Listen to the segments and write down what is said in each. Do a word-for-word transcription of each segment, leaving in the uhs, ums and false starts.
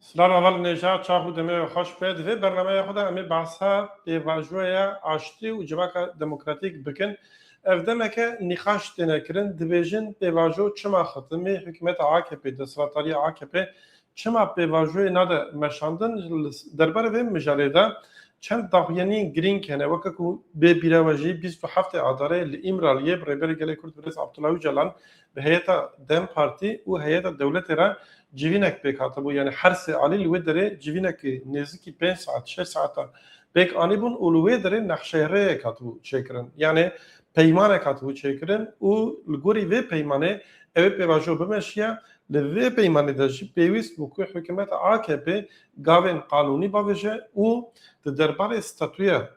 Silav heval nêja, çax û demê we xweş be. Di vê bernameya xwe de em ê behsa pêvajoya aştî û civaka demokratîk bikin. Ev demeke nîqaş têne kirin, dibêjin pêvajo çima xitimê hikûmeta A K P, desthilatdariya A K P çima pêvajoyê nade meşandin? Li derbarê vê mijarê de çend daxuyaniyên girîng hene, weke ku bê bîra we jî bîst û heftê Adarê li Îmraliyê bi Rêberê Gelê Kurd Birêz Abdullah Ocalan bi heyeta DEM Partî û heyeta dewletê re civînek pêk hatibû. Yanî her sê alî li wê derê civînekî nêzikî pênc saet, şeş saetan pêk anîbûn û li wê derê nexşeyrêyek hatibû çêkirin. Yanî peymanek hatibû çêkirin û li gorî vê peymanê ew ê pêvajo bimeşiya. Li vê peymanê de jî pêwîst bû ku hikûmeta A K P gavên qanûnî bavêje û di derbarê statûya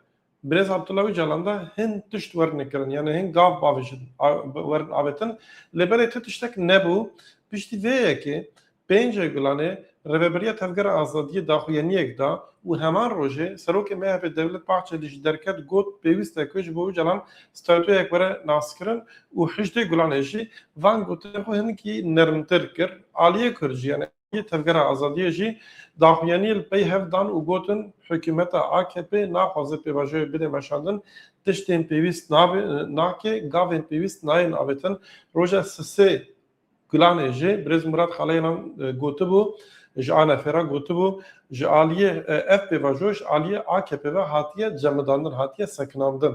Birêz Abdullah Ocalan de hin tişt werin kirin, yanî hin gav bavêjin, a-, werin avêtin. Lê belê tu tiştek nebû. Piştî vê yekê pêncê Gulanê Rêveberiya Tevgera Azadiyê daxuyaniyek da û heman rojê Serokê M H P Devlet Bahçelî ji derket got, pêwîst e ku ji bo Ocalan statûyek were naskirin û hejdê Gulanê jî van gotinên xwe hinekî nermtir kir. Aliyê Kurd jî, yanî aliyê Tevgera Azadiyê jî daxuyaniyê li pey hev dan û gotin, hikûmeta A K P naxwaze pêvajoyê bide meşandin, tiştên pêwîst nabe-, nake, gavên pêwîst nayên avêtin. Roja sisê Gulanê jî Birêz Murat Xaleylan, e, gotibû, ji A N F re gotibû, ji aliyê, e, ev pêvajo ji aliyê A K P ve hatiye cemidandin, hatiye sekinandin.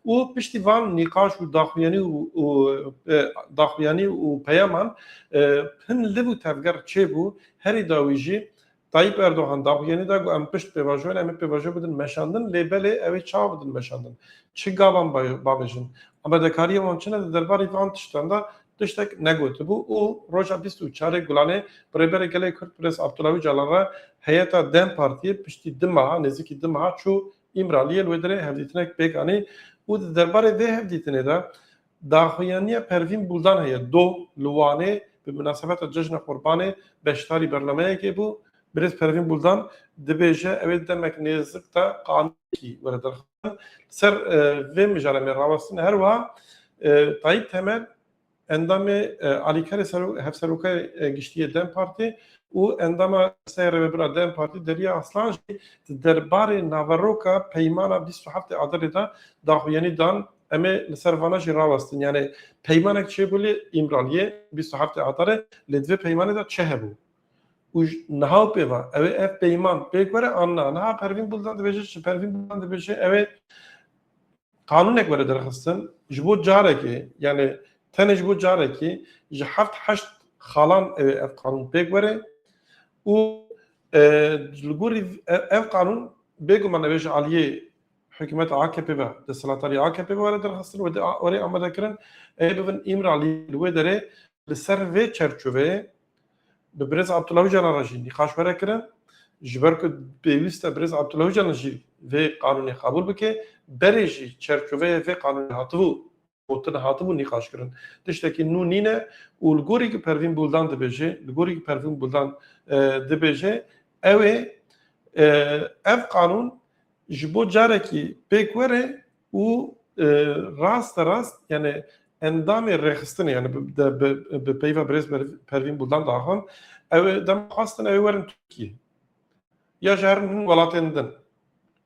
Û piştî van nîqaş û daxuyanî û, û, e, daxuyanî û peyaman, e, hin liv û tevger çêbû, herî dawî jî Tayyip Erdogan daxuyanî da ku em pişt pêvajoyên, em ê pêvajo bidin meşandin, lê belê ew ê çawa bidin meşandin? Çi gavan ba-, bavêjin? Amadekariya wan çi ne di derbarê van tiştan de? Tiştek negotibû û roja bîst û çarê Gulanê bi Rêberê Gelê Kurd Birêz Abdullah Ocalan re heyeta DEM Partiyê piştî du meha, nêzîkî du meha çû Îmraliyê, li wê derê hevdîtinek pêk anî û di derbarê vê hevdîtinê de daxuyaniya Pervîn Buldan heye. Do li Wanê bi minasebeta Cejna Qurbanê beşdarî bernameyekê bû. Birêz Pervîn Buldan dibêje ew ê demek nêzik de qanûnekî were derxistin. Ser, e, vê mijarê me rawestin. Her wiha, e, Tayyip Temel endamê, e, alîkarê sero-, hevserokayê, e, giştî yê DEM Partî û endama Serê Rêvebira DEM Partî Derya Aslan jî di derbarê naveroka peymana bîst û heftê Adarê de daxuyanî dan. Em ê li ser vana jî rawestin. Yanî peymanek çêbû li Îmraliyê bîst û heftê Adarê, lê di vê peymanê de çi hebû? Û ji niha û pêva ew ê ev peyman pêk were an na? Niha Pervîn Buldan dibêje çi? Pervîn Buldan dibêje ew ê qanûnek were derxistin, ji bo carekê, yanî tenê ji bo carekê ji heft heşt xalan ew ê ev qanûn pêk were û, e, li gorî ev, ev qanûn bêguman ew ê ji aliyê hikûmeta A K P ve, desthilatdariya A K P ve were derxistin, were, were amadekirin, ê bibin Îmraliyê. Li wê derê li ser vê çerçoveyê bi Birêz Abdullah Ocalan re jî nîqaş were kirin. Ji ber ku pêwîst e Birêz Abdullah Ocalan jî vê qanûnê qebûl bike, berê jî çerçoveya vê qanûnê hatibû gotin, hatibû nîqaş kirin. Tiştekî nû nîne û li gorî ku Pervîn Buldan dibêje, li gorî ku Pervîn Buldan, e, dibêje, ew ê, e, ev qanûn ji bo carekî pêk were û, e, raste rast, yanî endamê rêxistinê, yanî bi, de, bi, bi peyva Birêz Ber-, Pervîn Buldan daxin, ew ê dema xwestin ew ê werin Tirkiyê. Ya jî herin hin welatên din.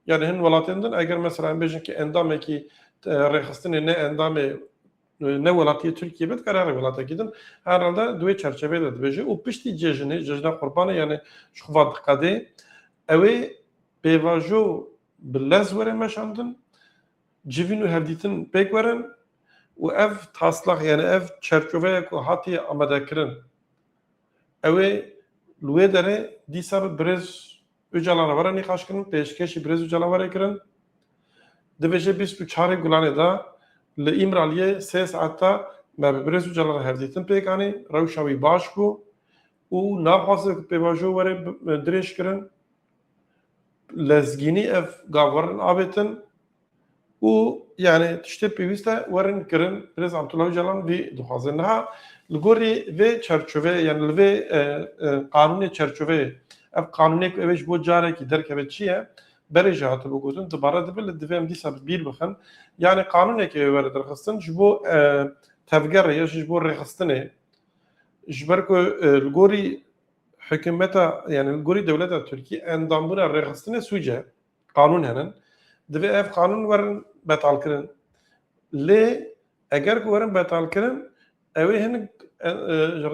Yanî hin welatên din, eger mesela em bêjin ki endamekî, e, rêxistinê ne endamê, e, ne welatiyê Tirkiyê be, dikare here welatekî din. Herhalde di wê çerçeveyê de dibêje û piştî cejinê, Cejna Qurbanê, yanî ji xwe va diqedê, ew ê pêvajo bi lez were meşandin, civîn û hevdîtin pêk werin û ev taslak, yanî ev çerçoveya ku hatiye amadekirin, ew ê li wê derê dîsa bi Birêz Ocalan re were nîqaşkirin, pêşkêşî Birêz Ocalan were kirin. Dibêje bîst û çarê Gulanê de li Îmraliyê sê saeta me bi Birêz Ocalan re hevdîtin pêk anî, rewşa wî baş bû û naxwaze ku pêvajo were bi-, dirêj kirin. Lezgînî ev gav werin avêtin û, yanî, tiştê pêwîst e werin kirin. Birêz Abdullah Ocalan vî dixwaze. Niha li gorî vê çerçoveyê, yanî li vê, e, e, qanûnê çerçoveyê, ev qanûnê ku ev ê ji bo carekî derkeve çi ye, berê jî hatibû gotin, dubare dibe, lê divê em dîsa bi bîr bixin. Yanî qanûnekê wê were derxistin ji bo, e, tevgerê ya jî ji bo rêxistinê, ji ber ku, e, li gorî hikûmeta, yani li gorî dewleta Tirkî endambûna rêxistinê sûc e. Qanûn henin. Divê ev qanûn werin betalkirin. Lê eger ku werin betalkirin, ew ê hinek, e, e,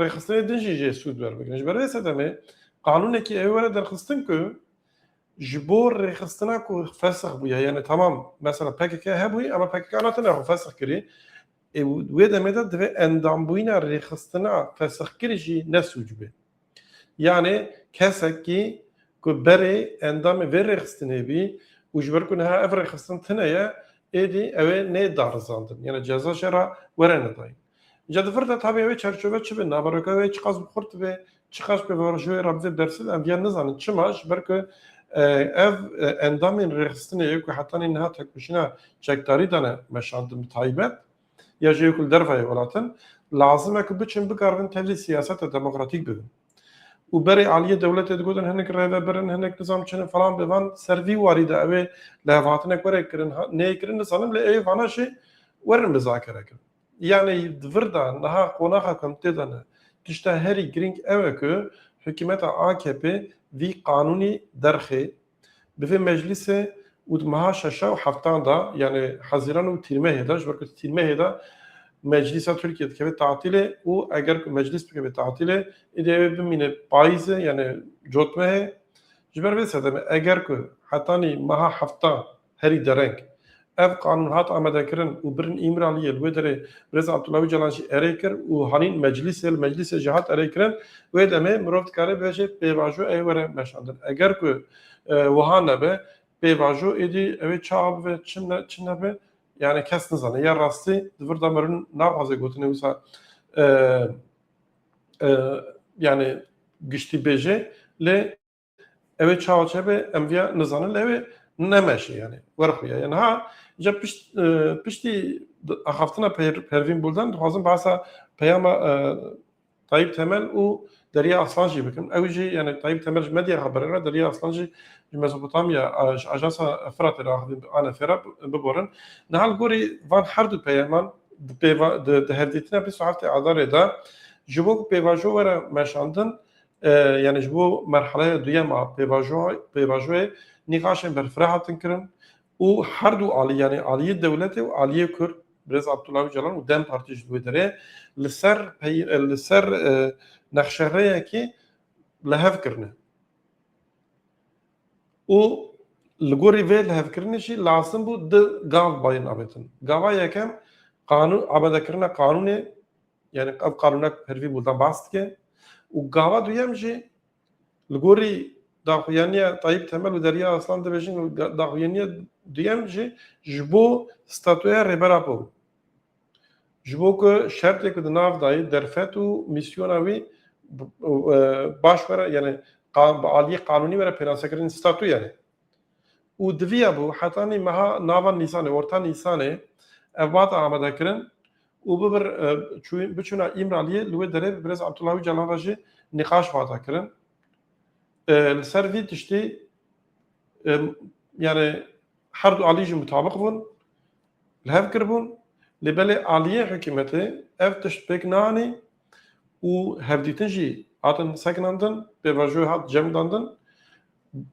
rêxistinê din jî jê sûd werbigirin. Ji ber vê sedemê qanûnekî ew were derxistin ku ji bo rêxistina ku fesix bûye, yani tamam, mesela P K K hebûye, ama P K K ana tune xwe fesix kirî. Ê, wê demê de divê endambûyîna rêxistina fesixkirî jî ne sûc be. Yani kesekî ku berê endamê vê rêxistinê bî û ji ber ku niha ev rêxistin tune ye, êdî ew ê nê darizandin. Yani ceza jê re were nedayîn. Ca di vir de tabî ew ê çerçove çi be, naveroka wê çiqas bi xurt be, çiqas pêvajoyê re bivê bersiv, em viya nizanin. Çima? Ji ber ku, e, ev, e, endamên rêxistinê yê ku hetanî niha tekoşîna çekdarî dane meşandin bi taybet, ya jê ku li dervayê welatin, lazim e ku biçin bikaribin tevlî siyaseta demokratîk bibin. Û berê aliyê dewletê digotin hinek rêvebirin, hinek nizam çinin falan, bi van ser vî warî de ew ê lihevhatinek were kirin, ha, neyê kirin nizanim, lê ew ê vana jî werin muzakere kirin. Yani di vir de niha qonaxa ku em tê de ne, tişta herî girîng ew e ku hikûmeta A K P vî qanûnî derxê, bivê meclîsê û di meha şeşa û heftan de, yani Hezîran û Tîrmehê de, ji ber ku Tîrmehê de meclîsa Tirkiye dikeve tatîlê û eger ku meclîs bikeve tatîlê, êdî ew ê bimîne payîzê, yani cotmehê. Ji ber vê sedemê, eger ku hetanî meha hefta herî dereng ev qanûn hat amadekirin û birin Îmraliyê, li wê derê Birêz Abdullah Ocalan jî erê kir û hanîn meclîsê, li meclîsê jî hat erê kirin, wê demê mirov dikare bibêje pêvajo ê were meşandin. Eger ku, e, wiha nebe, pêvajo êdî ew ê çawa bibe, çi ne, çi nebe, yani kes nizane. Ya rastî di vir de mirin naxwaze gotinê wisa, e, e, yani giştî bêje, lê ew ê çawa çêbe, em viya nizanin, lê ew ê nemeşe, yani werxuya. Yani ha, ca pişt, e, piştî axaftina Per-, Pervîn Buldan, dixwazim behsa peyama, e, Tayyip Temel û Derya Aslan jî bikim. Ew jî, yani Tayyip Temel ji medya xeberê re, Derya Aslan jî ji Mezopotamya, e, ji Ajansa Firatê re axivîn, A N F re bi-, biborin. Niha li gorî van her du peyaman di pêva-, di, di hevdîtina bîst û heftê Adarê de ji bo ku pêvajo were meşandin, e, yani ji bo merheleya duyem a pêvajo-, pêvajoyê nîqaşên berfireh hatin kirin û her du alî, yani aliyê dewletê û aliyê Kurd, Birêz Abdullah Ocalan û DEM Partî jî di wê derê li ser pey-, e, li ser, e, nexşerêyekê li hev kirine. Û li gorî vê lihevkirinê jî lazim bû du gav bayên avêtin. Gava yekem qanûn, amadekirina qanûnê, yani ev qanûnek Pervîn Buldan bas dike. Û gava duyem jî li gorî daxuyaniya Tayyip Temel û Derya Aslan dibêjin, ga-, daxuyaniya duyem jî ji bo statûya Rêber Apo. Ji bo ku şertê ku di nav dayê derfet û mîsyona wî b-, e, baş were, yani qa-, bi aliyê qanûnî were pênasekirin, statû yani. Û diviya bû hetanî meha nava Nîsanê, orta Nîsanê ev bata amade kirin û bibir, e, çû-, biçûna Îmraliyê, li wê derê bi Birêz Abdullah Ocalan re jî nîqaş bata kirin. E, li ser vî tiştî, e, yani her du alî jî mutabîq bûn, li hev kiribûn. Lê belê aliyê hikûmetê ev tişt pêk neanî û hevdîtin jî hatin sekinandin, pêvajoyê hat cemdandin.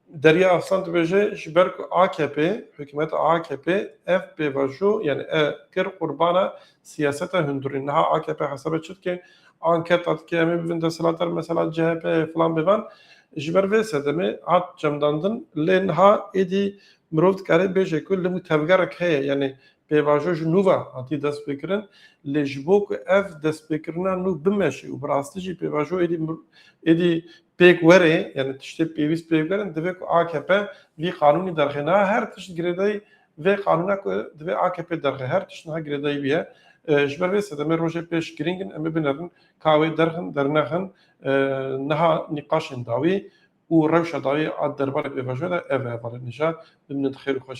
Derya Aslan dibêje, ji ber ku A K P, hikûmeta A K P ev pêvajo, yani e, kir qurbana siyaseta hundirî. Niha A K P hesabê çi dike? Anketa dike, em ê bibin desthilatdar, mesela C H P filan bêvan. Ji ber vê sedemê hat cemdandin, lê niha êdî mirov dikare bêje ku liv û tevgerek heye, yani pêvajo ji nû ve hatî destpêkirin, lê ji bo ku ev destpêkirina nû bimeşe û bi rastî jî pêvajo êdî mir-, êdî pêk were, yani tiştê pêwîst pêk werin, divê ku A K P vî qanûnî derxe. Niha her tişt girêdayî vê qanûna ku divê A K P derxe, her tişt niha girêdayî wî ye. E, ji ber vê sedemê rojê pêş girîng in, em ê binerin ka wê derxin, dernexin, e, niha nîqaşên dawî û rewşa dawî a derbarê pêvajoyê de ev e, hevalên hêja, bimînin di xêr û xweşiyê.